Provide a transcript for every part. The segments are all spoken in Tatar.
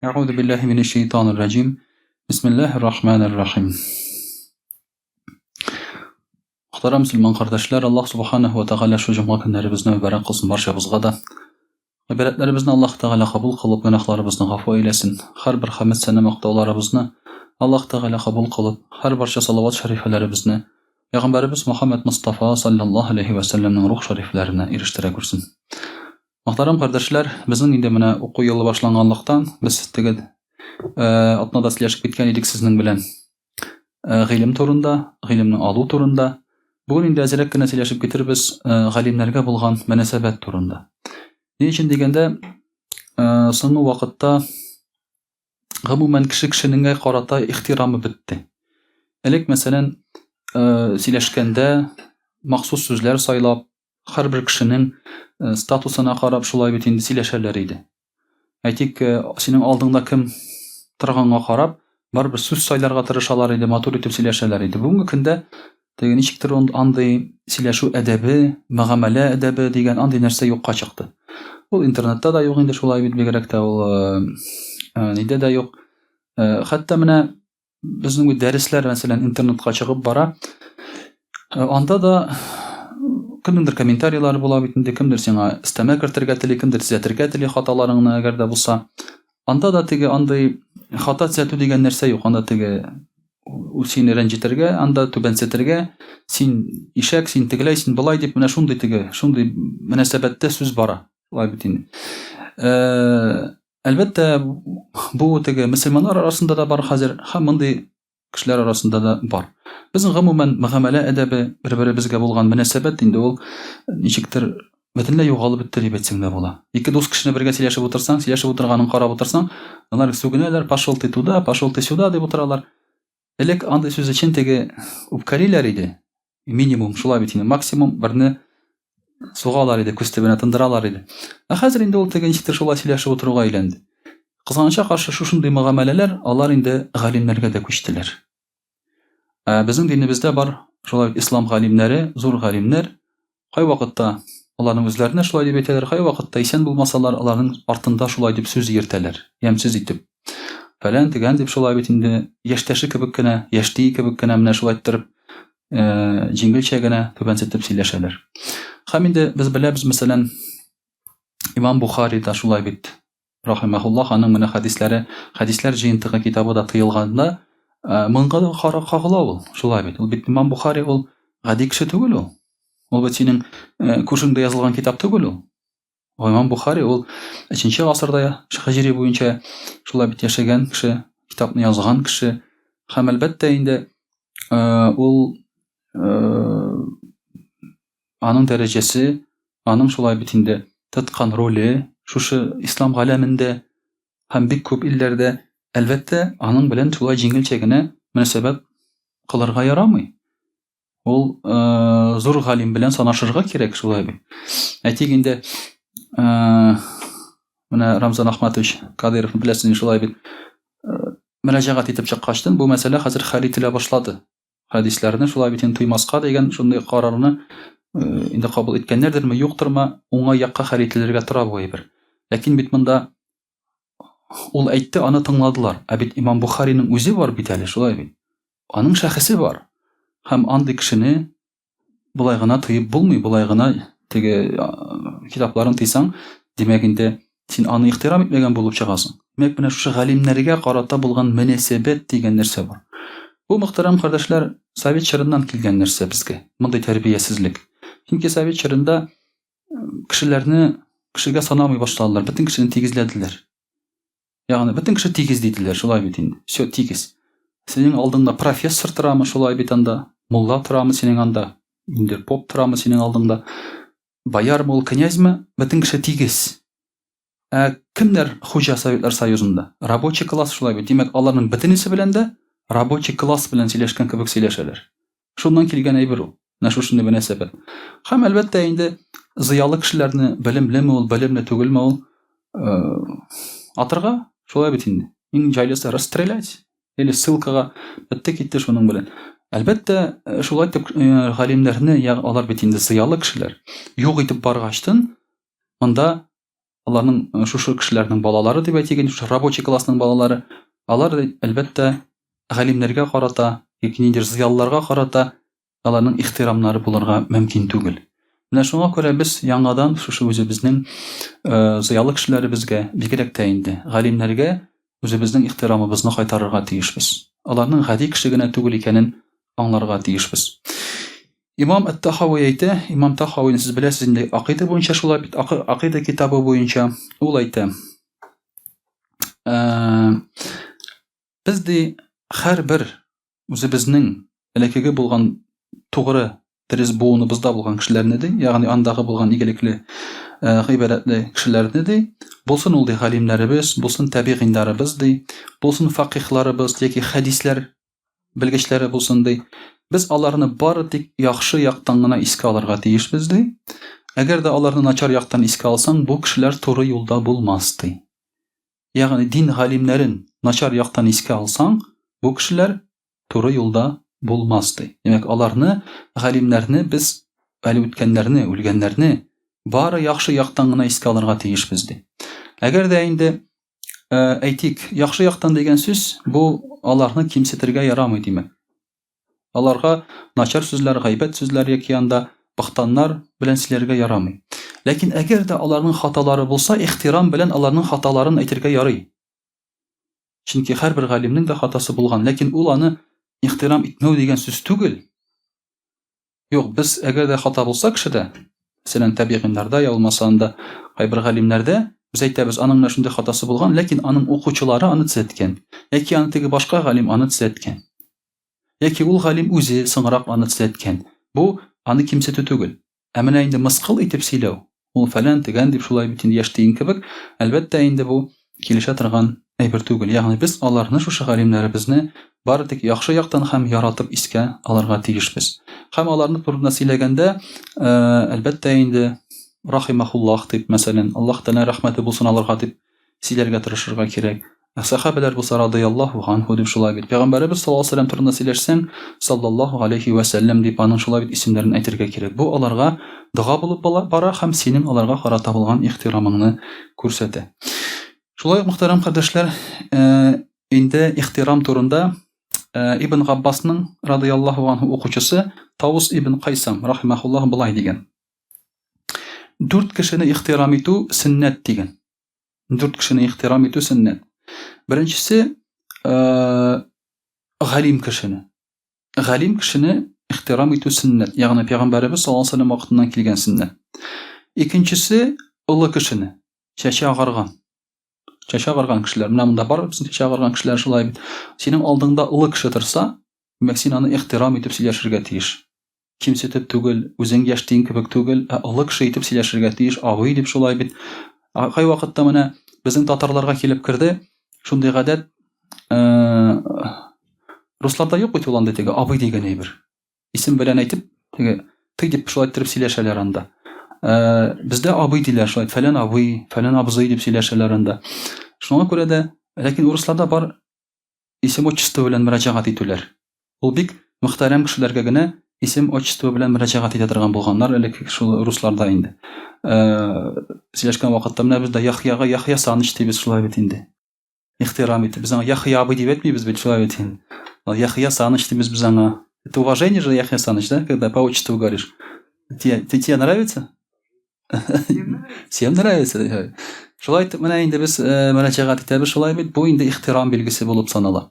Әгъузу биллаһи минәш шәйтанир раҗим. Бисмиллаһир рахманир рахим. Мөхтәрәм мөселман кардәшләр, Аллаһ субханаһу ва тәгалә шу җомга көннәребезне мөбарәк кылсын барчабызга да. Гыйбадәтләребезне Аллаһ Тәгалә кабул кылып, гөнаһларыбызны гафу әйләсен. Һәрбер хәмд сәна мактауларыбызны Аллаһ Тәгалә кабул кылып, һәр барча салават шәрифәләребезне Пәйгамбәребез Мөхәммәд Мостафа саллаллаһу алейһи вә сәлләмнең рух шәрифләренә ирештерә күрсен. Мөхтәрәм кардәшләр, безнең инде менә уку елы башланганлыктан, без теге атнада сөйләшеп киткән идек сезнең белән гыйлем турында, гыйлемне алу турында. Бүген инде әзрәк кенә сөйләшеп китербез галимнәргә булган мөнәсәбәт турында. Ни өчен дигәндә, соңгы вакытта гомумән кеше кешенеңгә карата ихтирамы бетте. Элек, мәсәлән, сөйләшкәндә махсус сүзләр сайлап, Һәрбер кешенең э, статусына карап шулай бит инде сөйләшәләр иде. Әйтик, э, синең алдыңда кем торганга карап, барыбер сүз сайларга тырышалар иде, матур итеп сөйләшәләр иде. Бүгенге көндә теге ничектер андый сөйләшү әдәбе, мөгамәлә әдәбе дигән андый нәрсә юкка чыкты. Ул интернетта да юк инде шулай бит, бигрәк тә ул э, нидә дә юк. Хәтта менә Безнең бит дәресләр, мәсәлән, интернетка чыгып бара. Э, анда да кемнеңдер комментарийлары була бит инде, кемдер сиңа өстәмә кертергә тели, кемдер төзәтергә тели хаталарыңны, әгәр дә булса. Анда да теге андый хата төзәтү дигән нәрсә юк. Анда теге ул сине рәнҗетергә, анда түбәнсетергә, син ишәк, син тегеләй, син болай дип менә шундый теге, шундый мөнәсәбәттә сүз бара. Шулай бит инде. Э, Әлбәттә, бу теге мөселманнар арасында да бар хәзер, һәм мондый кешеләр арасында да бар. Безнең гомумән мөгамәлә әдәбе, бер-беребезгә булган мөнәсәбәт инде ул ничектер бөтенләй югалып бетте дип әйтсәң дә була. Ике дус кешене бергә сөйләшеп утырсаң, сөйләшеп утырганын карап утырсаң, алар сүгенәләр, пошел ты туда, пошел ты сюда дип утыралар. Элек андый сүз өчен теге үпкәлиләр иде. Минимум шулай бит инде, максимум берне сугалар иде, күз төбенә тындыралар иде. Ә хәзер инде ул теге ничектер шулай сөйләшеп утыруга әйләнде. Кызганычка каршы, шушындый мөгамәләләр алар инде галимнәргә дә күчтеләр. Ә безнең динебездә бар шулай ук ислам галимнәре, зур галимнәр. Кайвакытта аларның үзләренә шулай дип әйтәләр, кайвакытта исән булмасалар, аларның артында шулай дип сүз йөртәләр, ямьсез итеп. Фәлән тегән дип шулай бит инде яшьтәше кебек кенә, яшьти кебек кенә менә шулай иттереп, э, җиңелчә генә түбәнсетеп сөйләшәләр. Һәм инде без беләбез, мәсәлән, Имам Бухари да шулай бит рахимахуллах, аның менә хәдисләре, хәдисләр җыентыгы китабы да тыелганда, э, моңга да кара кагыла ул, шулай бит. Ул бит Имам Бухари ул гади кеше түгел ул. Ул бит синең э, күршеңдә язылган китап түгел ул. Имам Бухари ул 3 гасырда һиҗри буенча шулай бит яшәгән кеше, китапны язган кеше. Һәм әлбәттә инде э, ул аның дәрәҗәсе Аның шулай бит инде тоткан роле шушы ислам галәмендә һәм бик күп илләрдә, әлбәттә, аның белән шулай җиңелчә генә мөнәсәбәт кылырга ярамый. Ул э, зур галим белән санашырга кирәк шулай бит. Әйтик инде, э, менә Рамзан Ахматович Кадыйровны беләсез шулай бит. Э, мөрәҗәгать итеп чыккачтын бу мәсьәлә хәзер хәл ителә башлады. Хәдисләрне шулай бит инде тыймаска дигән шундый карарны э, инде кабул иткәннәрдерме, юктырмы, уңай якка хәл ителергә тора бу әйбер. Ләкин бит монда ул әйтте, аны тыңладылар. Ә бит Имам Бухариның үзе бар бит әле, шулай бит. Аның шәхесе бар. Һәм андый кешене болай гына тыеп булмый, болай гына теге китапларын тыйсаң, димәк инде син аны ихтирам итмәгән булып чыгасың. Димәк, менә шушы галимнәргә карата булган мөнәсәбәт дигән нәрсә бар. Бу, мөхтәрәм кардәшләр, совет чорыннан килгән нәрсә безгә, мондый тәрбиясезлек. Чөнки совет чорында кешеләрне кешегә санамый башладылар, бөтен кешене тигезләделәр. Ягъни бөтен кеше тигез диделәр, шулай бит инде. Все тигез. Синең алдыңда профессор торамы, шулай бит анда, мулла торамы синең анда, инде поп торамы синең алдыңда, боярмы ул, князьмы, бөтен кеше тигез. Ә кемнәр хуҗа Советлар Союзында? Рабочий класс шулай бит. Димәк, аларның бөтенесе белән дә рабочий класс белән сөйләшкән кебек сөйләшәләр. Шуннан килгән әйбер ул. Менә шушындый мөнәсәбәт. Һәм әлбәттә инде зыялы кешеләрне, белемлеме ул, белемле түгелме ул, э, атырга, шулай бит инде. Иң җайлысы расстрелять или ссылкага бетте китте шуның белән. Әлбәттә, э, шулай итеп э, галимнәрне, ягъни алар бит инде зыялы кешеләр, юк итеп баргачтын, монда аларның э, шушы кешеләрнең балалары дип әйтик, шушы рабочий классның балалары, алар әлбәттә галимнәргә карата яки ниндидер зыялыларга карата аларның ихтирамнары булырга мөмкин түгел. Менә шуңа күрә без яңадан шушы үзебезнең э, зыялы кешеләребезгә, бигрәк тә инде галимнәргә үзебезнең ихтирамыбызны кайтарырга тиешбез. Аларның гади кеше генә түгел икәнен аңларга тиешбез. Имам Әт-Тахави әйтә, Имам Тахавины сез беләсез инде, акыйда буенча шулай бит, акыйда китабы буенча ул әйтә. Э, без ди һәрбер үзебезнең элеккеге булган тугры дөрес буыныбызда булган кешеләрне ди, ягъни андагы булган игелекле, э, гыйбадәтле кешеләрне ди, булсын ул ди галимнәребез, булсын табигыйннарыбыз ди, булсын факихларыбыз яки хәдисләр белгечләре булсын ди. Без аларны бары тик яхшы яктан гына искә алырга тиешбез ди. Әгәр дә аларны начар яктан искә алсаң, бу кешеләр туры юлда булмас ди. Ягъни дин галимнәрен начар яктан искә алсаң, бу кешеләр туры юлда булмас ди. Димәк, аларны, галимнәрне без әле үткәннәрне, үлгәннәрне бары яхшы яктан гына искә алырга тиешбез ди. Әгәр дә инде Э, әйтик, яхшы яктан дигән сүз бу аларны кимсетергә ярамый димәк. Аларга начар сүзләр, гайбәт сүзләр яки анда бахтаннар белән сөйләргә ярамый. Ләкин әгәр дә аларның хаталары булса, ихтирам белән аларның хаталарын әйтергә ярый. Чөнки һәрбер галимнең дә хатасы булган, ләкин ул аны ихтирам итмәү дигән сүз түгел. Юк, без әгәр дә хата булса кешедә, мәсәлән, табигыйннарда я булмаса анда кайбер галимнәрдә, без әйтәбез, аның менә шундый хатасы булган, ләкин аның укучылары аны төзәткән. Яки аны теге башка галим аны төзәткән. Яки ул галим үзе соңрак аны төзәткән. Бу аны кимсетү түгел. Ә менә инде мыскыл итеп сөйләү, ул фәлән, тегән дип шулай бит инде яшь тиен кебек, әлбәттә инде бу килешә торган әйбер түгел. Ягъни без аларны, шушы галимнәребезне бары тик яхшы яктан һәм яратып искә алырга тиешбез. Һәм аларны турында сөйләгәндә, э, әлбәттә инде рахимахуллах дип, мәсәлән, Аллаһ Тәгалә рәхмәте булсын аларга дип сөйләргә тырышырга кирәк. Ә сәхабәләр булса радыяллаһу ганһу дип шулай бит. Пәйгамбәребез саллаллаһу алейһи вәсәлләм турында сөйләшсәң, саллаллаһу алейһи вәсәлләм дип аның шулай бит исемнәрен әйтергә кирәк. Бу аларга дога булып бара һәм синең аларга карата булган ихтирамыңны күрсәтә. Шулай ук, мөхтәрәм кардәшләр, э, инде ихтирам турында э, Ибн Габбасның радыяллаһу анһу укучысы Таус ибн Кайсам рахимахуллаһ болай дигән. Дүрт кешене ихтирам итү сөннәт дигән. Дүрт кешене ихтирам итү сөннәт. Беренчесе, э, галим кешене. Галим кешене ихтирам итү сөннәт. Ягъни пәйгамбәребез саллаллаһу алейһи вәсәлләм вакытыннан килгән сөннәт. Икенчесе, олы кешене. Чәче агарган. Чәче агарган кешеләр. Менә монда бар безнең чәче агарган кешеләр шулай бит. Синең алдыңда олы кеше торса, димәк, син аны ихтирам итеп сөйләшергә тиеш. Кимсетеп түгел, үзең яшь тиен кебек түгел, ә олы кеше итеп сөйләшергә тиеш, абый дип шулай бит. Ә кайвакытта менә безнең татарларга килеп керде шундый гадәт, э, русларда юк бит ул андый теге абый дигән әйбер. Исем белән әйтеп, теге ты дип шулай иттереп сөйләшәләр анда. Э, бездә абый диләр шулай, фәлән абый, фәлән абзый дип сөйләшәләр анда. Шуңа күрә дә, ләкин урысларда бар исем-отчество белән мөрәҗәгать итүләр. Ул бик мөхтәрәм кешеләргә генә исем-отчество белән мөрәҗәгать итә торган булганнар элек шул русларда инде. Э, сөйләшкән вакытта менә без дә Яхъяга Яхъя Саныч дибез шулай бит инде. Ихтирам итеп. Без аңа Яхъя абый дип әйтмибез бит шулай бит инде. Яхъя Саныч дибез без аңа. Это уважение же, Яхья Саныч, да, когда по отчеству говоришь? Тебе, тебе нравится? Всем нравится. Шулай итеп, менә инде без э, мөрәҗәгать итәбез шулай бит. Бу инде ихтирам билгесе булып санала.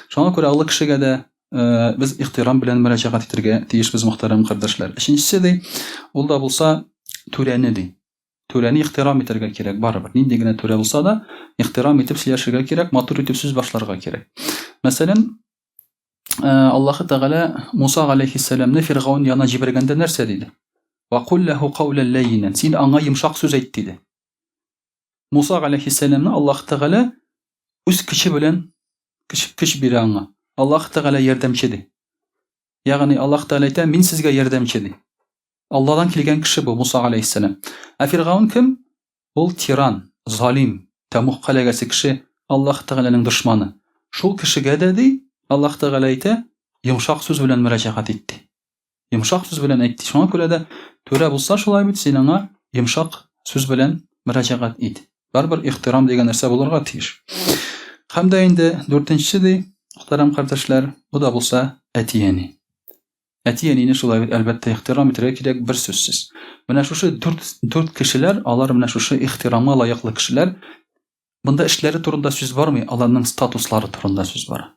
Шуңа күрә олы кешегә дә э, без ихтирам белән мөрәҗәгать итәргә тиешбез, мөхтәрәм кардәшләр. Өченчесе ди, ул да булса түрәне ди. Түрәне ихтирам итәргә кирәк барыбер. Нинди генә түрә булса да, ихтирам итеп сөйләшергә кирәк, матур итеп сүз башларга кирәк. Мәсәлән, Э, Аллаһы Тәгалә Муса галәйһиссәламне Фиргаун янына җибәргәндә нәрсә диде? Ва кул ләһу каулән ләйинән. Син аңа йомшак сүз әйт диде. Муса галәйһиссәламне Аллаһы Тәгалә үз көче белән көч, көч бирә аңа. Аллаһы Тәгалә ярдәмче ди. Ягъни Аллаһ Тәгалә әйтә, мин сезгә ярдәмче ди. Аллаһдан килгән кеше бу Муса галәйһиссәлам. Ә Фиргаун кем? Ул тиран, залим, тәмуг каләгәсе кеше, Аллаһ Тәгаләнең дошманы. Шул кешегә дә, ди, Аллаһ Тәгалә әйтә, йомшак сүз белән мөрәҗәгать ит, ди. Йомшак сүз белән әйт, ди. Шуңа күрә дә түрә булса шулай бит, син аңа йомшак сүз белән мөрәҗәгать ит. Барыбер ихтирам дигән нәрсә булырга тиеш. Һәм дә инде дүртенчесе ди, мөхтәрәм кардәшләр, бу да булса әти-әни. Әти-әнине шулай бит, әлбәттә, ихтирам итәргә кирәк бер сүзсез. Менә шушы дүрт, дүрт кешеләр, алар менә шушы ихтирамга лаеклы кешеләр. Монда эшләре турында сүз бармый, аларның статуслары турында сүз бара.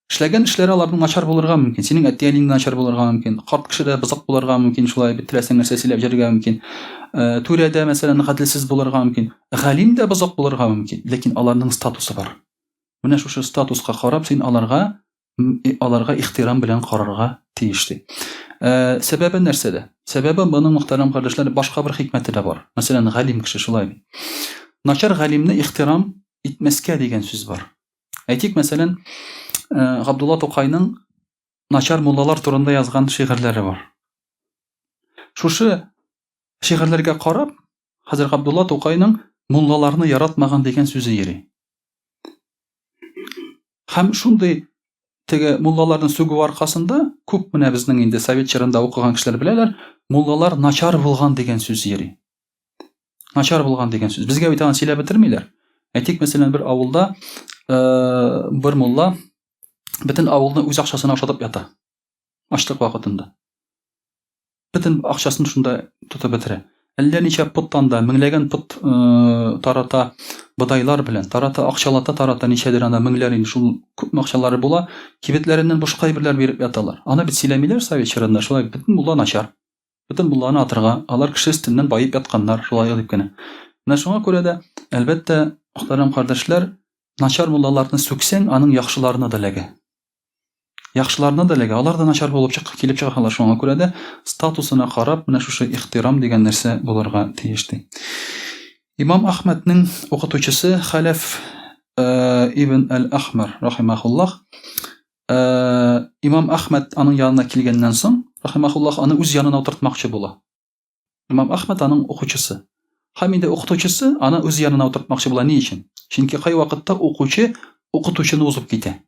Эшләгән эшләре аларның начар булырга мөмкин. Синең әти-әниең начар булырга мөмкин. Карт кеше дә бозык булырга мөмкин, шулай бит теләсәң нәрсә сөйләп йөрергә мөмкин. Э, түрә дә, мәсәлән, гаделсез булырга мөмкин. Галим дә бозык булырга мөмкин, ләкин аларның статусы бар. Менә шушы статуска карап, син аларга аларга ихтирам белән карарга тиеш ди. Э, сәбәбе нәрсәдә? Сәбәбе моның мөхтәрәм кардәшләр башка бер хикмәте дә бар. Мәсәлән, галим кеше шулай бит. Начар галимне ихтирам итмәскә дигән сүз бар. Әйтик, мәсәлән, э, Габдулла Тукайның начар муллалар турында язган шигырьләре бар. Шушы шигырьләргә карап, хәзер Габдулла Тукайның муллаларны яратмаган дигән сүзе йөри. Һәм шундый теге муллаларны сүгү аркасында күп менә безнең инде совет чорында укыган кешеләр беләләр, муллалар начар булган дигән сүз йөри. Начар булган дигән сүз. Безгә бит аны сөйләп бетермиләр. Әйтик, мәсәлән, бер авылда э, бер мулла бөтен авылны үз акчасына ашатып ята. Ачлык вакытында. Бөтен акчасын шунда тотып бетерә. Әллә ничә поттан да, меңләгән пот э, тарата бодайлар белән, тарата акчалата тарата ничәдер анда меңләр инде шул күпме акчалары була, кибетләреннән бушка әйберләр биреп яталар. Аны бит сөйләмиләр совет чорында, шулай бөтен мулла начар. Бөтен мулланы атырга, алар кеше өстеннән баеп ятканнар, шулай дип кенә. Менә шуңа күрә дә, әлбәттә, мөхтәрәм кардәшләр, начар муллаларны сүксәң, аның яхшыларына да эләгә. Яхшыларына да эләгә, алар да начар булып чык, килеп чыгалар. Шуңа күрә дә статусына карап, менә шушы ихтирам дигән нәрсә булырга тиеш ди. Имам Ахмәднең укытучысы Хәләф э, ибн әл-Ахмар рахимахуллах Э, имам Әхмәд аның янына килгәннән соң, рахимахуллах, аны үз янына утыртмакчы була. Имам Әхмәд аның укучысы. Һәм инде укытучысы аны үз янына утыртмакчы була. Ни өчен? Чөнки кайвакытта укучы укытучыны узып китә.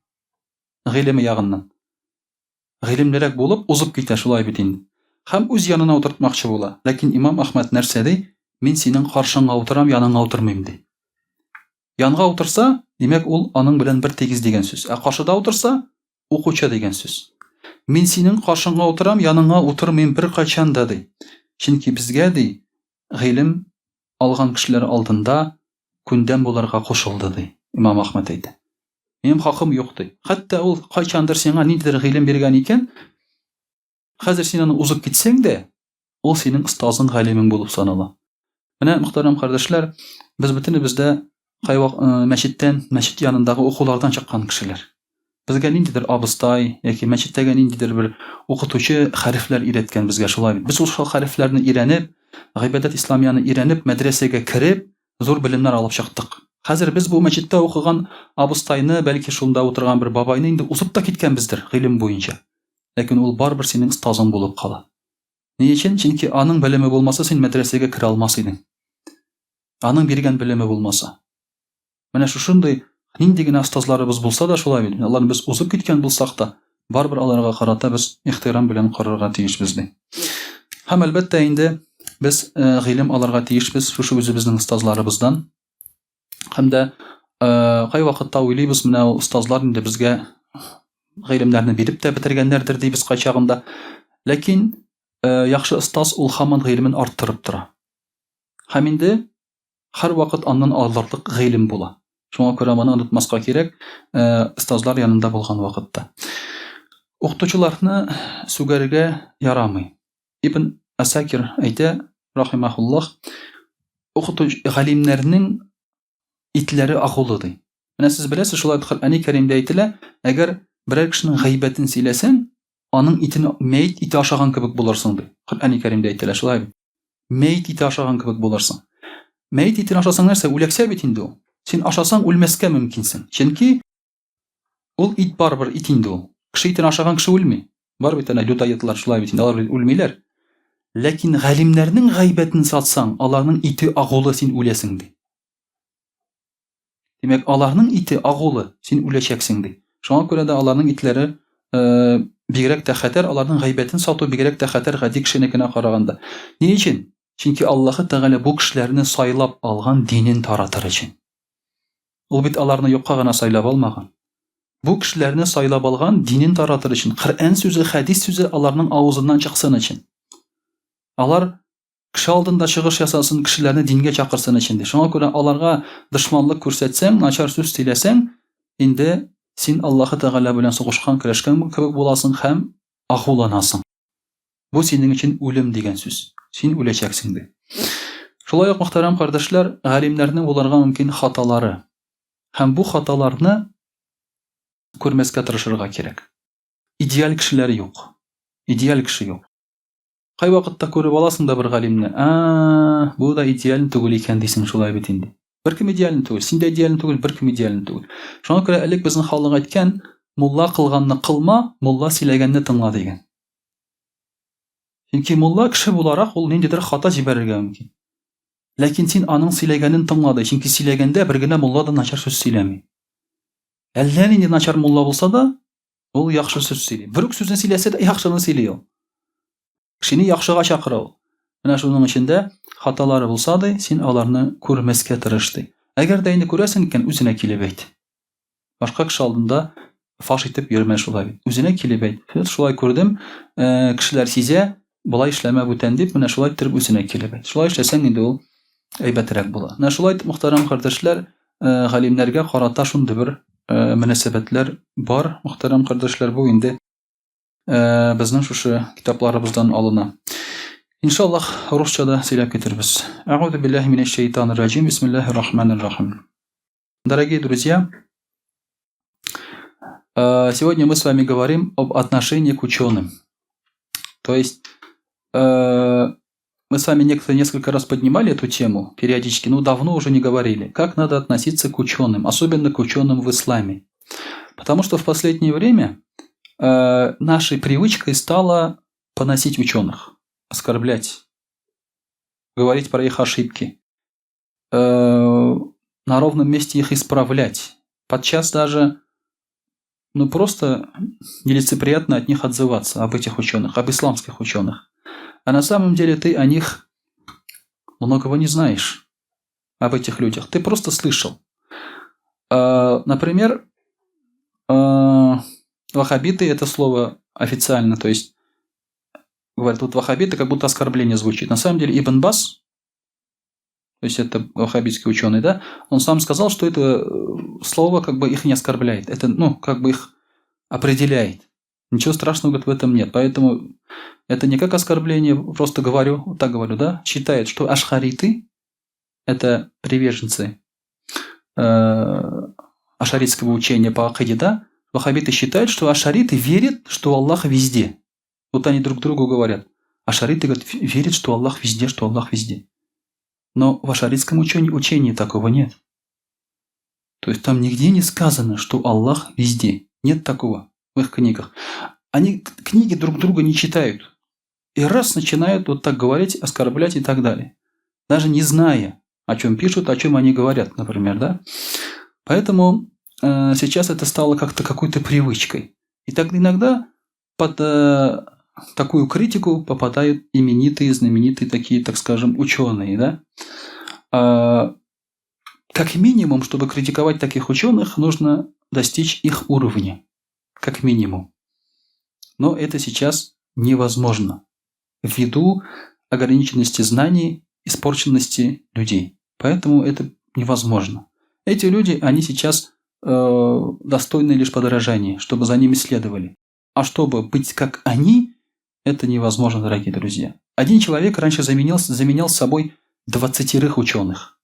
Гыйлеме ягыннан. Гыйлемлерәк булып узып китә, шулай бит инде. Һәм үз янына утыртмакчы була. Ләкин имам Әхмәд нәрсә ди? Мин синең каршыңа утырам, яныңа утырмыйм ди. Янга утырса, димәк, ул аның белән бер тигез дигән сүз. Ә каршыда утырса, укучы дигән сүз. Мин синең каршыңа утырам, яныңа утырмыйм беркайчан да, ди. Чөнки безгә, ди, гыйлем алган кешеләр алдында күндәм булырга кушылды, ди, имам Әхмәд әйтә. Минем хакым юк, ди. Хәтта ул кайчандыр сиңа ниндидер гыйлем биргән икән, хәзер син аны узып китсәң дә, ул синең остазың, галимең булып санала. Менә, мөхтәрәм кардәшләр, без бөтенебез дә кайвак э, мәчеттән, мәчет янындагы укулардан чыккан кешеләр. Безгә ниндидер абыстай яки мәчеттәге ниндидер бер укытучы хәрефләр өйрәткән безгә шулай бит. Без ул шул хәрефләрне өйрәнеп, гыйбадәт исламияне өйрәнеп, мәдрәсәгә кереп, зур белемнәр алып чыктык. Хәзер без бу мәчеттә укыган абыстайны, бәлки шунда утырган бер бабайны инде узып та киткәнбездер гыйлем буенча. Ләкин ул барыбер синең остазың булып кала. Ни өчен? Чөнки аның белеме булмаса, син мәдрәсәгә керә алмас идең. Аның биргән белеме булмаса. Менә шушындый нинди генә остазларыбыз булса да шулай бит. Аларны без узып киткән булсак та, барыбер аларга карата без ихтирам белән карарга тиешбез ди. Һәм әлбәттә инде без э, гыйлем алырга тиешбез шушы үзебезнең остазларыбыздан. Һәм дә э, кайвакытта уйлыйбыз, менә ул остазлар инде безгә гыйлемнәрне биреп тә бетергәннәрдер дибез кайчагында. Ләкин э, яхшы остаз ул һаман гыйлемен арттырып тора. Һәм инде һәрвакыт аннан алырлык гыйлем була. Шуңа күрә моны онытмаска кирәк, э, остазлар янында булган вакытта. Укытучыларны сүгәргә ярамый. Ибн Асакир әйтә, рахимахуллах, укытучы галимнәрнең итләре агулы ди. Менә сез беләсез, шулай Коръәни Кәримдә әйтелә, әгәр берәр кешенең гайбәтен сөйләсәң, аның итен мәет ите ашаган кебек булырсың ди. Коръәни Кәримдә әйтелә, шулай бит. Мәет ите ашаган кебек булырсың. Мәет итен ашасаң нәрсә? Үләксә бит инде ул. Син ашасаң үлмәскә мөмкинсең. Чөнки Ул ит барыбер ит инде ул. Кеше итен ашаган кеше үлми. Бар бит әнә людоедлар шулай бит инде, алар бит үлмиләр. Ләкин галимнәрнең гайбәтен сатсаң, аларның ите агулы, син үләсең ди. Димәк, аларның ите агулы, син үләчәксең ди. Шуңа күрә дә аларның итләре э, бигрәк тә хәтәр, аларның гайбәтен сату бигрәк тә хәтәр гади кешенекенә караганда. Ни өчен? Чөнки Аллаһы Тәгалә бу кешеләрне сайлап алган динен таратыр өчен. Ул бит аларны юкка гына сайлап алмаган. Бу кешеләрне сайлап алган динен таратыр өчен, Коръән сүзе, хәдис сүзе аларның авызыннан чыксын өчен. Алар кеше алдында чыгыш ясасын, кешеләрне дингә чакырсын өчен ди. Шуңа күрә аларга дошманлык күрсәтсәң, начар сүз сөйләсәң, инде син Аллаһы Тәгалә белән сугышкан, көрәшкән кебек буласың һәм агуланасың. Бу синең өчен үлем дигән сүз. Син үләчәксең ди. Шулай ук, мөхтәрәм кардәшләр, галимнәрнең булырга мөмкин хаталары. Һәм бу хаталарны күрмәскә тырышырга кирәк. Идеаль кешеләр юк. Идеаль кеше юк. Кайвакытта күреп аласың да бер галимне, а, бу да идеаль түгел икән дисең, шулай бит инде. Беркем идеаль түгел, син дә идеаль түгел, беркем идеаль түгел. Шуңа күрә элек безнең халык әйткән, мулла кылганны кылма, мулла сөйләгәнне тыңла дигән. Чөнки мулла кеше буларак ул ниндидер хата җибәрергә мөмкин. Ләкин син аның сөйләгәнен тыңла ди, чөнки сөйләгәндә бер генә мулла да начар сүз сөйләми. Әллә нинди начар мулла булса да, ул яхшы сүз сөйли. Бер үк сүзне сөйләсә дә, яхшыны сөйли ул. Кешене яхшыга чакыра ул. Менә шуның өчен дә хаталары булса ди, син аларны күрмәскә тырыш ди. Әгәр дә инде күрәсең икән, үзенә килеп әйт. Башка кеше алдында фаш итеп йөрмә шулай бит. Үзенә килеп әйт. Шул шулай күрдем, э, кешеләр сизә, болай эшләмә бүтән дип, менә шулай иттереп үзенә килеп әйт. Шулай эшләсәң инде ул әйбәтрәк була. Менә шулай итеп, мөхтәрәм кардәшләр, э, галимнәргә карата шундый бер э, мөнәсәбәтләр бар, мөхтәрәм кардәшләр, бу инде э, безнең шушы китапларыбыздан алына. Иншаллах, русча да сөйләп китербез. Әгъузу биллаһи минәш шәйтанир раҗим. Бисмиллаһир рахманир рахим. Дорогие друзья, сегодня мы с вами говорим об отношении к ученым. То есть мы с вами некоторые несколько раз поднимали эту тему периодически, но давно уже не говорили, как надо относиться к ученым, особенно к ученым в исламе. Потому что в последнее время нашей привычкой стало поносить ученых, оскорблять, говорить про их ошибки, на ровном месте их исправлять. Подчас даже ну, просто нелицеприятно от них отзываться, об этих ученых, об исламских ученых. А на самом деле ты о них многого не знаешь, об этих людях. Ты просто слышал. Например, ваххабиты – это слово официально, то есть говорят, вот ваххабиты как будто оскорбление звучит. На самом деле Ибн Бас, то есть это ваххабитский ученый, да, он сам сказал, что это слово как бы их не оскорбляет, это, ну, как бы их определяет. Ничего страшного, говорит, в этом нет. Поэтому это не как оскорбление, просто говорю, вот так говорю, да, считает, что ашхариты – это приверженцы ашаритского учения по акиде, да, ваххабиты считают, что ашариты верят, что Аллах везде. Вот они друг другу говорят. Ашариты говорят, верят, что Аллах везде, что Аллах везде. Но в ашаритском учении такого нет. То есть там нигде не сказано, что Аллах везде. Нет такого в их книгах. Они книги друг друга не читают. И раз начинают вот так говорить, оскорблять и так далее. Даже не зная, о чем пишут, о чем они говорят, например, да? Поэтому сейчас это стало как-то какой-то привычкой. И так иногда под такую критику попадают именитые, знаменитые такие, так скажем, ученые, да? Как минимум, чтобы критиковать таких ученых, нужно достичь их уровня. Как минимум. Но это сейчас невозможно ввиду ограниченности знаний, испорченности людей. Поэтому это невозможно. Эти люди, они сейчас достойны лишь подражания, чтобы за ними следовали. А чтобы быть как они, это невозможно, дорогие друзья. Один человек раньше заменял собой 20 ученых.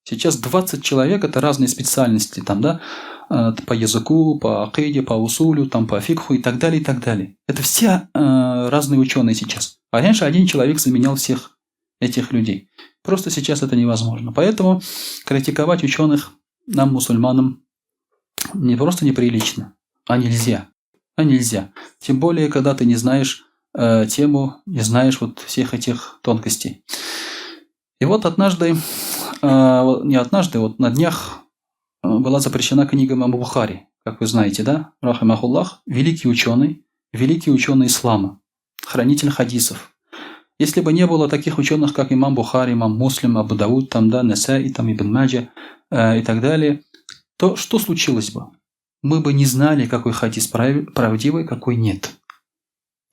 Сейчас 20 человек – это разные специальности, там, да, по языку, по акиде, по усулю, там, по фикху и так далее, и так далее. Это все разные ученые сейчас. А раньше один человек заменял всех этих людей. Просто сейчас это невозможно. Поэтому критиковать ученых нам, мусульманам, не просто неприлично, а нельзя. А нельзя. Тем более, когда ты не знаешь тему, не знаешь вот всех этих тонкостей. И вот однажды, не однажды, вот на днях была запрещена книга имама Бухари, как вы знаете, да? Рахимахуллах, великий ученый ислама, хранитель хадисов. Если бы не было таких ученых, как имам Бухари, имам Муслим, Абу Дауд, там, да, Насаи, там, Ибн Маджа и так далее, то что случилось бы? Мы бы не знали, какой хадис правдивый, какой нет.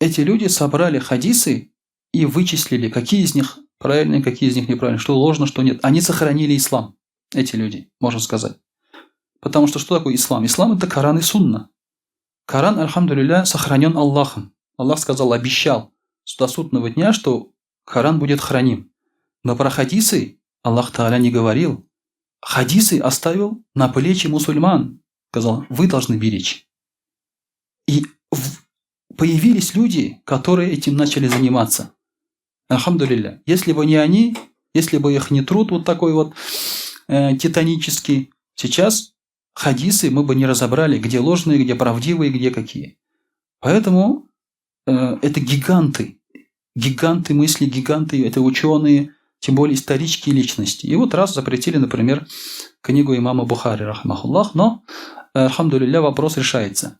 Эти люди собрали хадисы и вычислили, какие из них правильные, какие из них неправильные, что ложно, что нет. Они сохранили ислам, эти люди, можно сказать. Потому что что такое ислам? Ислам – это Коран и Сунна. Коран, альхамдулилля, сохранен Аллахом. Аллах сказал, обещал до судного дня, что Коран будет храним. Но про хадисы Аллах Тааля не говорил. Хадисы оставил на плечи мусульман. Сказал, вы должны беречь. И появились люди, которые этим начали заниматься. Альхамдулилля. Если бы не они, если бы их не труд вот такой вот титанический, сейчас хадисы мы бы не разобрали, где ложные, где правдивые, где какие. Поэтому это гиганты. Гиганты мысли, гиганты, это ученые, тем более исторические личности. И вот раз запретили, например, книгу имама Бухари, рахмахуллах, но, альхамдулилля, вопрос решается.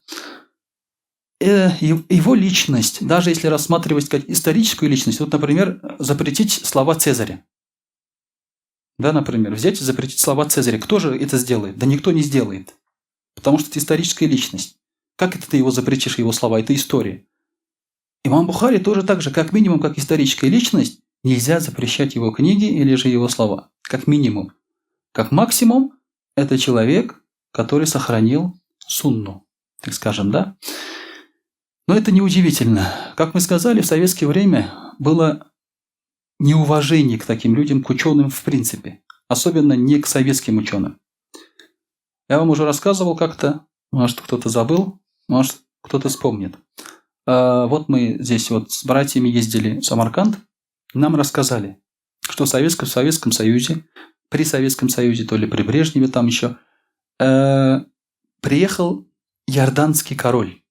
Его личность, даже если рассматривать как историческую личность, вот, например, запретить слова Цезаря. Да, например, взять и запретить слова Цезаря. Кто же это сделает? Да никто не сделает. Потому что это историческая личность. Как это ты его запретишь, его слова? Это история. Имам Бухари тоже так же, как минимум, как историческая личность, нельзя запрещать его книги или же его слова. Как минимум. Как максимум, это человек, который сохранил сунну, так скажем, да? Но это неудивительно. Как мы сказали, в советское время было неуважение к таким людям, к ученым в принципе. Особенно не к советским ученым. Я вам уже рассказывал как-то, может, кто-то забыл, может, кто-то вспомнит. Вот мы здесь вот с братьями ездили в Самарканд, нам рассказали, что в Советском Союзе, при Советском Союзе, то ли при Брежневе там еще, приехал иорданский король.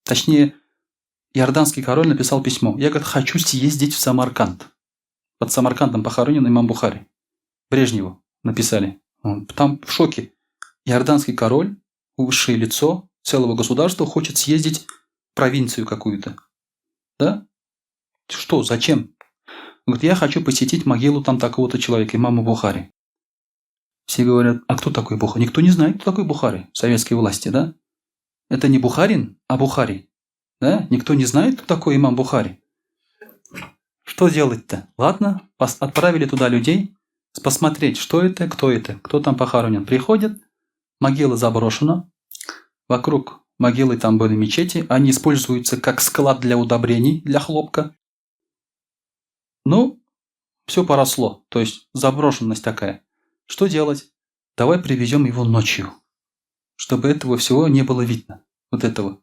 Точнее, иорданский король написал письмо. Я, говорит, хочу съездить в Самарканд. Под Самаркандом похоронен имам Бухари. Брежневу написали. Он там в шоке. Иорданский король, высшее лицо целого государства, хочет съездить в провинцию какую-то. Да? Что? Зачем? Он говорит, я хочу посетить могилу там такого-то человека, имама Бухари. Все говорят, а кто такой Бухари? Никто не знает, кто такой Бухари в советской власти, да? Это не Бухарин, а Бухари. Да? Никто не знает, кто такой имам Бухари. Что делать-то? Ладно, отправили туда людей посмотреть, что это, кто там похоронен. Приходят, могила заброшена, вокруг могилы там были мечети, они используются как склад для удобрений, для хлопка. Ну, все поросло, то есть заброшенность такая. Что делать? Давай привезем его ночью, чтобы этого всего не было видно, вот этого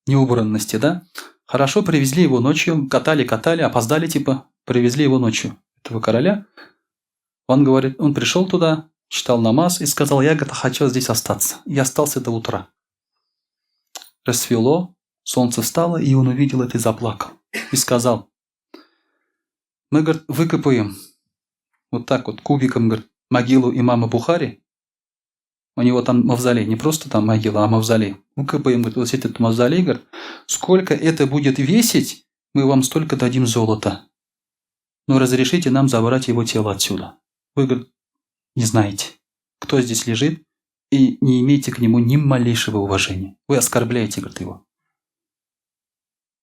неубранности, да? Хорошо, привезли его ночью, катали, опоздали типа, привезли его ночью, этого короля. Он говорит, он пришел туда, читал намаз и сказал, я, говорит, хочу здесь остаться. Я остался до утра. Рассвело, солнце встало, и он увидел это и заплакал. И сказал, мы, говорит, выкопаем вот так вот кубиком, говорит, могилу имама Бухари. У него там мавзолей, не просто там могила, а мавзолей. Выкопаем, говорит, вот этот мавзолей, говорит, сколько это будет весить, мы вам столько дадим золота. Но разрешите нам забрать его тело отсюда. Вы, говорит, не знаете, кто здесь лежит, и не имеете к нему ни малейшего уважения. Вы оскорбляете, говорит, его.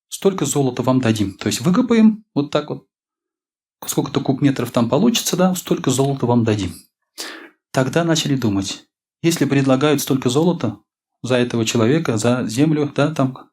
Столько золота вам дадим. То есть выкопаем вот так вот, сколько-то кубметров там получится, да, столько золота вам дадим. Тогда начали думать. Если предлагают столько золота за этого человека, за землю, да, там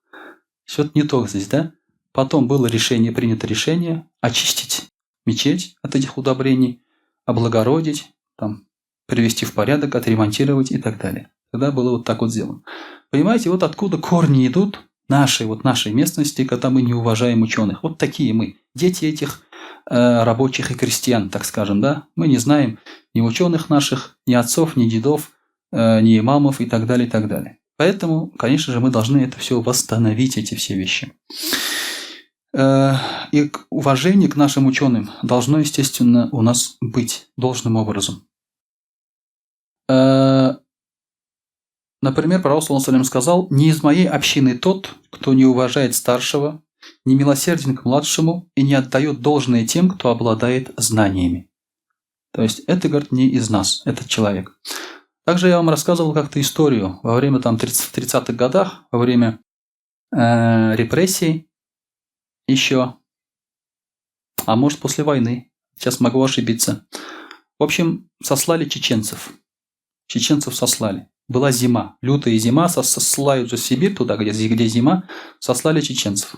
что-то не то здесь, да. Потом было решение, принято решение очистить мечеть от этих удобрений, облагородить, там, привести в порядок, отремонтировать и так далее. Тогда было вот так вот сделано. Понимаете, вот откуда корни идут нашей, вот нашей местности, когда мы не уважаем ученых. Вот такие мы, дети этих рабочих и крестьян, так скажем, да. Мы не знаем ни ученых наших, ни отцов, ни дедов, ни имамов и так далее, и так далее. Поэтому, конечно же, мы должны это все восстановить, эти все вещи. И уважение к нашим ученым должно, естественно, у нас быть должным образом. Например, пророк саллаллаху алейхи ва саллям сказал: «Не из моей общины тот, кто не уважает старшего Немилосерден к младшему и не отдает должное тем, кто обладает знаниями. То есть это, говорит, не из нас, этот человек. Также я вам рассказывал как-то историю во время там, в 30-х годах, во время репрессий еще, а может после войны, сейчас могу ошибиться. В общем, сослали чеченцев. Чеченцев сослали. Была зима, лютая зима, сослают же в Сибирь, туда, где зима, сослали чеченцев.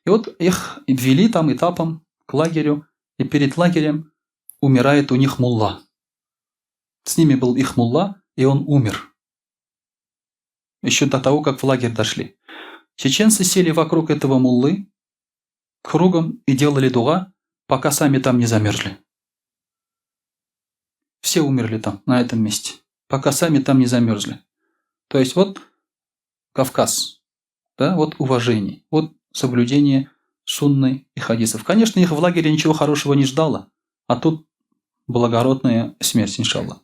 И вот их ввели там этапом к лагерю, и перед лагерем умирает у них мулла. С ними был их мулла, и он умер. Еще до того, как в лагерь дошли. Чеченцы сели вокруг этого муллы кругом и делали дуа, пока сами там не замерзли. Все умерли там, на этом месте, пока сами там не замерзли. То есть вот Кавказ, да, вот уважение, вот соблюдение сунны и хадисов. Конечно, их в лагере ничего хорошего не ждало, а тут благородная смерть, иншаллах.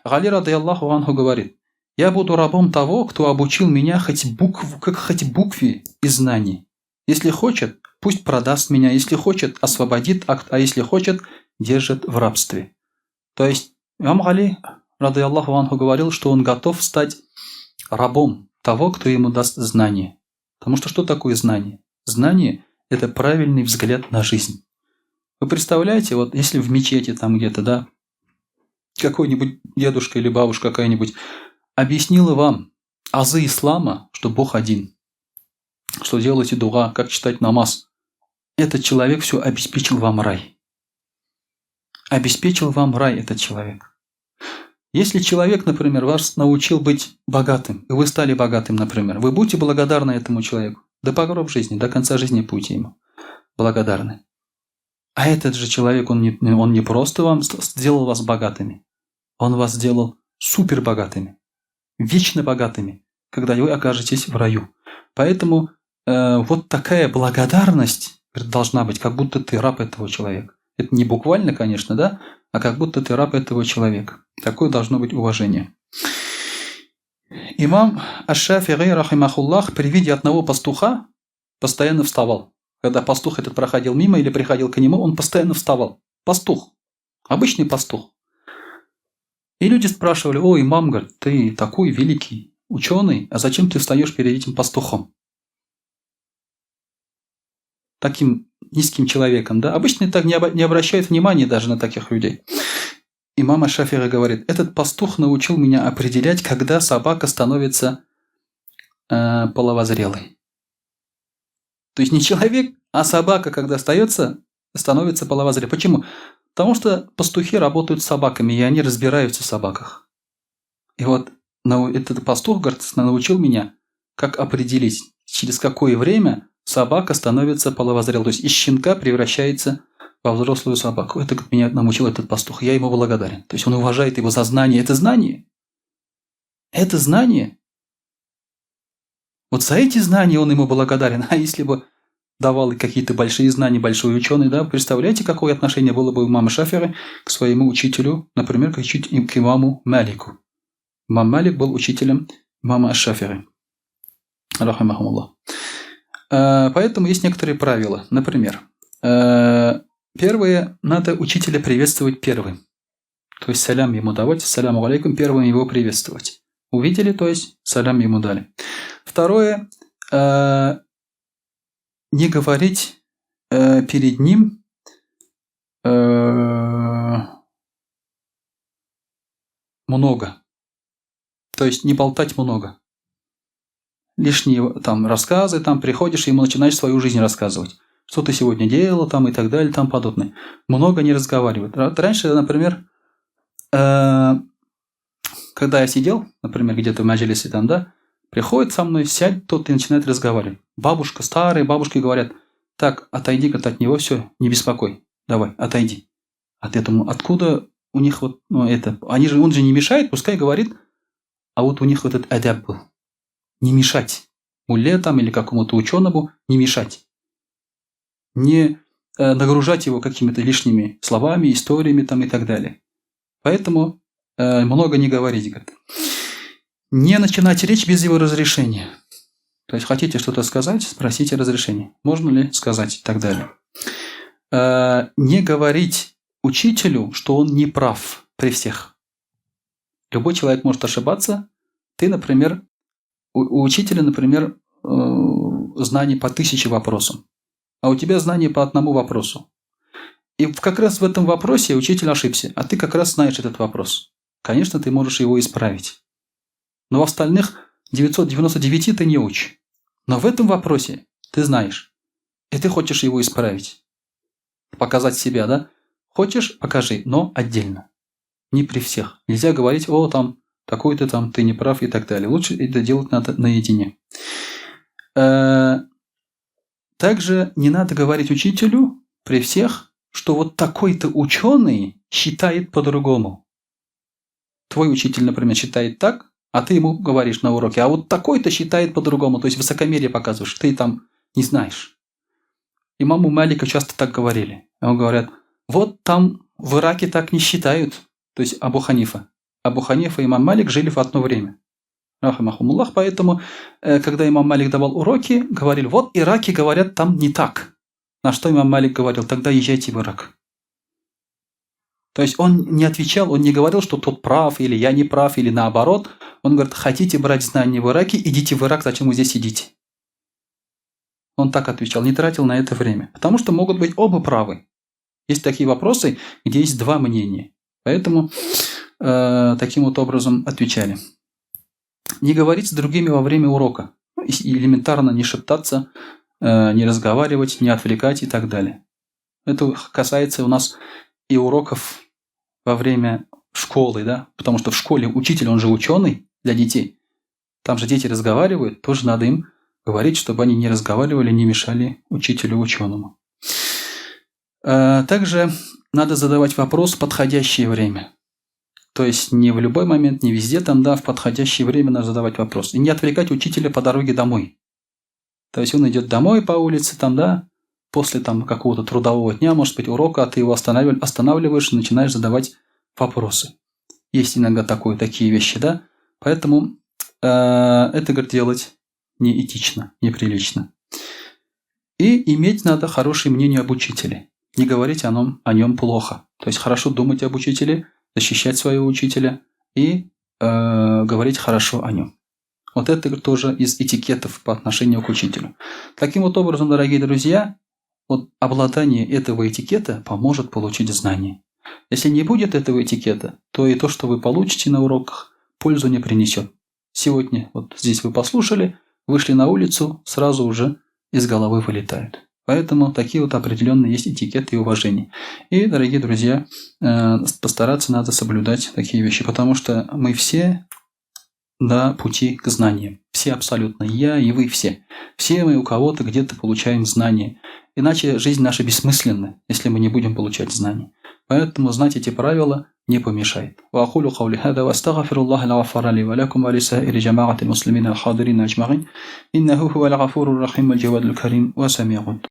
Гали رضي الله عنه говорит: «Я буду рабом того, кто обучил меня хоть, букву, как хоть букве из знаний. Если хочет, пусть продаст меня, если хочет, освободит, а если хочет, держит в рабстве». То есть имам Гали, رضي الله عنه, говорил, что он готов стать рабом того, кто ему даст знание. Потому что что такое знание? Знание – это правильный взгляд на жизнь. Вы представляете, вот если в мечети там где-то, да, какой-нибудь дедушка или бабушка какая-нибудь объяснила вам азы ислама, что Бог один, что делайте дуа, как читать намаз, этот человек все обеспечил вам рай. Обеспечил вам рай этот человек. Если человек, например, вас научил быть богатым, и вы стали богатым, например, вы будете благодарны этому человеку до гроб жизни, до конца жизни будете ему благодарны. А этот же человек, он не просто вам сделал вас богатыми, он вас сделал супер богатыми, вечно богатыми, когда вы окажетесь в раю. Поэтому вот такая благодарность должна быть, как будто ты раб этого человека. Это не буквально, конечно, да, а как будто ты раб этого человека. Такое должно быть уважение. Имам Аш-Шафи'и, رحمه الله, при виде одного пастуха постоянно вставал. Когда пастух этот проходил мимо или приходил к нему, он постоянно вставал. Пастух. Обычный пастух. И люди спрашивали: «Ой, имам, говорит, ты такой великий ученый, а зачем ты встаешь перед этим пастухом?» Таким низким человеком, да? Обычно так не обращают внимания даже на таких людей. Имам Шафи'и говорит: «Этот пастух научил меня определять, когда собака становится половозрелой». То есть не человек, а собака, когда остается, становится половозрелой. Почему? Потому что пастухи работают с собаками, и они разбираются в собаках. И вот этот пастух, говорит, научил меня, как определить, через какое время собака становится половозрелой. То есть из щенка превращается во взрослую собаку. Это меня научил этот пастух. Я ему благодарен. То есть он уважает его за знание. Это знание. Это знание. Вот за эти знания он ему благодарен. А если бы давал какие-то большие знания, большой ученый, да, представляете, какое отношение было бы у имама Шафи'и к своему учителю, например, к имаму Малику. Имам Малик был учителем имама Шафи'и. رحمهم الله. Поэтому есть некоторые правила. Например, первое, надо учителя приветствовать первым. То есть салям ему давать, السلام عليكم, первым его приветствовать. Увидели, то есть салям ему дали. Второе, не говорить перед ним много. То есть не болтать много. Лишние там рассказы, там приходишь, и ему начинаешь свою жизнь рассказывать. Что ты сегодня делал там и так далее, там подобное. Много не разговаривать. Раньше, например, когда я сидел, например, где-то в маджлисе там, да, приходит со мной, сядет тот и начинает разговаривать. Бабушка, старые бабушки говорят: «Так, отойди, говорит, от него, все, не беспокой, давай, отойди». А я думаю, откуда у них вот, ну, это, они же, он же не мешает, пускай говорит, а вот у них вот этот әдәп был. Не мешать мулле там или какому-то ученому, не мешать. Не нагружать его какими-то лишними словами, историями там и так далее. Поэтому много не говорить, говорит. Не начинать речь без его разрешения. То есть хотите что-то сказать, спросите разрешение. Можно ли сказать и так далее. Не говорить учителю, что он не прав при всех. Любой человек может ошибаться. Ты, например, у учителя, например, знаний по 1000 вопросам, а у тебя знания по одному вопросу. И как раз в этом вопросе учитель ошибся, а ты как раз знаешь этот вопрос. Конечно, ты можешь его исправить. Но в остальных 999 ты не уч. Но в этом вопросе ты знаешь. И ты хочешь его исправить. Показать себя, да? Хочешь – покажи, но отдельно. Не при всех. Нельзя говорить, о, там, такой-то там, ты не прав и так далее. Лучше это делать надо наедине. Также не надо говорить учителю при всех, что вот такой-то ученый считает по-другому. Твой учитель, например, считает так, а ты ему говоришь на уроке, а вот такой-то считает по-другому, то есть высокомерие показываешь, ты там не знаешь. Имаму Малику часто так говорили. Он говорят, вот там в Ираке так не считают, то есть Абу Ханифа. Абу Ханифа и имам Малик жили в одно время. Рахимахумуллах, поэтому, когда имам Малик давал уроки, говорили, вот Ираки говорят там не так. На что имам Малик говорил, тогда езжайте в Ирак. То есть он не отвечал, он не говорил, что тот прав, или я не прав, или наоборот. Он говорит, хотите брать знания в Ираке, идите в Ирак, зачем вы здесь сидите? Он так отвечал, не тратил на это время. Потому что могут быть оба правы. Есть такие вопросы, где есть два мнения. Поэтому таким вот образом отвечали. Не говорить с другими во время урока. Элементарно не шептаться, не разговаривать, не отвлекать и так далее. Это касается у нас и уроков во время школы, да, потому что в школе учитель, он же ученый для детей. Там же дети разговаривают, тоже надо им говорить, чтобы они не разговаривали, не мешали учителю ученому. Также надо задавать вопрос в подходящее время. То есть не в любой момент, не везде там, да, в подходящее время надо задавать вопрос. И не отвлекать учителя по дороге домой. То есть он идет домой по улице, там, да, после там какого-то трудового дня, может быть, урока, а ты его останавливаешь и начинаешь задавать вопросы. Есть иногда такие вещи, да. Поэтому это, говорит, делать неэтично, неприлично. И иметь надо хорошее мнение об учителе. Не говорить о нем плохо. То есть хорошо думать об учителе, защищать своего учителя и говорить хорошо о нем. Вот это тоже из этикетов по отношению к учителю. Таким вот образом, дорогие друзья, вот обладание этого этикета поможет получить знания. Если не будет этого этикета, то и то, что вы получите на уроках, пользу не принесет. Сегодня вот здесь вы послушали, вышли на улицу, сразу уже из головы вылетают. Поэтому такие вот определенные есть этикеты и уважение. И, дорогие друзья, постараться надо соблюдать такие вещи, потому что мы все на пути к знаниям. Все абсолютно. Я и вы все. Все мы у кого-то где-то получаем знания. Иначе жизнь наша бессмысленна, если мы не будем получать знания. Поэтому знать эти правила не помешает. وأقول قولي هذا وأستغفر الله الغفار لي ولكم ولسائر جماعة المسلمين الحاضرين أجمعين إنه هو الغفور الرحيم الجواد الكريم وسميع.